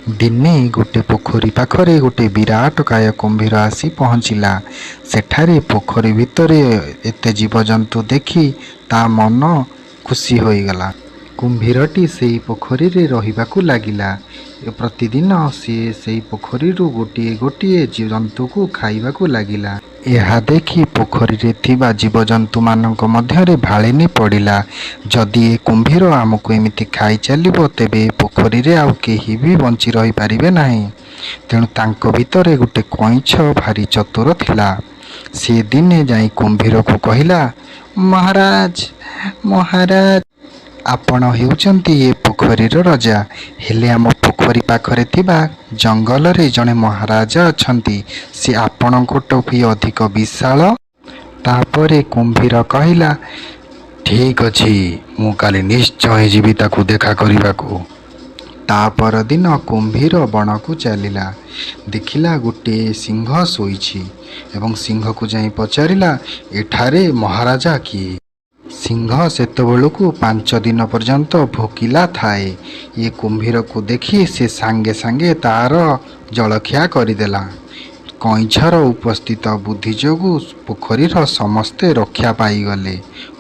ଦିନେ ଗୋଟେ ପୋଖରୀ ପାଖରେ ଗୋଟେ ବିରାଟକାୟ କୁମ୍ଭୀର ଆସି ପହଞ୍ଚିଲା। ସେଠାରେ ପୋଖରୀ ଭିତରେ ଏତେ ଜୀବଜନ୍ତୁ ଦେଖି ତା ମନ ଖୁସି ହୋଇଗଲା। କୁମ୍ଭୀରଟି ସେଇ ପୋଖରୀରେ ରହିବାକୁ ଲାଗିଲା। ପ୍ରତିଦିନ ସିଏ ସେଇ ପୋଖରୀରୁ ଗୋଟିଏ ଗୋଟିଏ ଜନ୍ତୁକୁ ଖାଇବାକୁ ଲାଗିଲା। ଏହା ଦେଖି ପୋଖରୀରେ ଥିବା ଜୀବଜନ୍ତୁମାନଙ୍କ ମଧ୍ୟରେ ଭାଳେଣି ପଡ଼ିଲା, ଯଦି ଏ କୁମ୍ଭୀର ଆମକୁ ଏମିତି ଖାଇ ଚାଲିବ, ତେବେ ଏ ପୋଖରୀରେ ଆଉ କେହି ବି ବଞ୍ଚି ରହିପାରିବେ ନାହିଁ। ତେଣୁ ତାଙ୍କ ଭିତରେ ଗୋଟେ କଇଁଛ ଭାରି ଚତୁର ଥିଲା। ସିଏ ଦିନେ ଯାଇ କୁମ୍ଭୀରକୁ କହିଲା, "ମହାରାଜ, ମହାରାଜ, ଆପଣ ହେଉଛନ୍ତି ଏ ପୋଖରୀର ରଜା। ହେଲେ ଆମ ପୋଖରୀ ପାଖରେ ଥିବା ଜଙ୍ଗଲରେ ଜଣେ ମହାରାଜା ଅଛନ୍ତି। ସେ ଆପଣଙ୍କଠୁ ବି ଅଧିକ ବିଶାଳ।" ତାପରେ କୁମ୍ଭୀର କହିଲା, "ଠିକ୍ ଅଛି, ମୁଁ କାଲି ନିଶ୍ଚୟ ଯିବି ତାକୁ ଦେଖା କରିବାକୁ।" ତା ପରଦିନ କୁମ୍ଭୀର ବଣକୁ ଚାଲିଲା। ଦେଖିଲା, ଗୋଟିଏ ସିଂହ ଶୋଇଛି ଏବଂ ସିଂହକୁ ଯାଇ ପଚାରିଲା, "ଏଠାରେ ମହାରାଜା କିଏ?" ସିଂହ ସେତେବେଳକୁ 5 ଦିନ ପର୍ଯ୍ୟନ୍ତ ଭୋକିଲା ଥାଏ। ଏ କୁମ୍ଭୀରକୁ ଦେଖି ସେ ସାଙ୍ଗେ ସାଙ୍ଗେ ତାର ଜଳଖିଆ କରିଦେଲା। କଇଁଛର ଉପସ୍ଥିତ ବୁଦ୍ଧି ଯୋଗୁଁ ପୋଖରୀର ସମସ୍ତେ ରକ୍ଷା ପାଇଗଲେ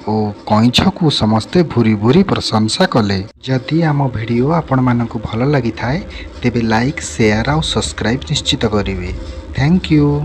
ଓ କଇଁଛକୁ ସମସ୍ତେ ଭୁରି ଭୁରି ପ୍ରଶଂସା କଲେ। ଯଦି ଆମ ଭିଡ଼ିଓ ଆପଣମାନଙ୍କୁ ଭଲ ଲାଗିଥାଏ, ତେବେ ଲାଇକ୍, ସେୟାର ଆଉ ସବସ୍କ୍ରାଇବ୍ ନିଶ୍ଚିତ କରିବେ। Thank you.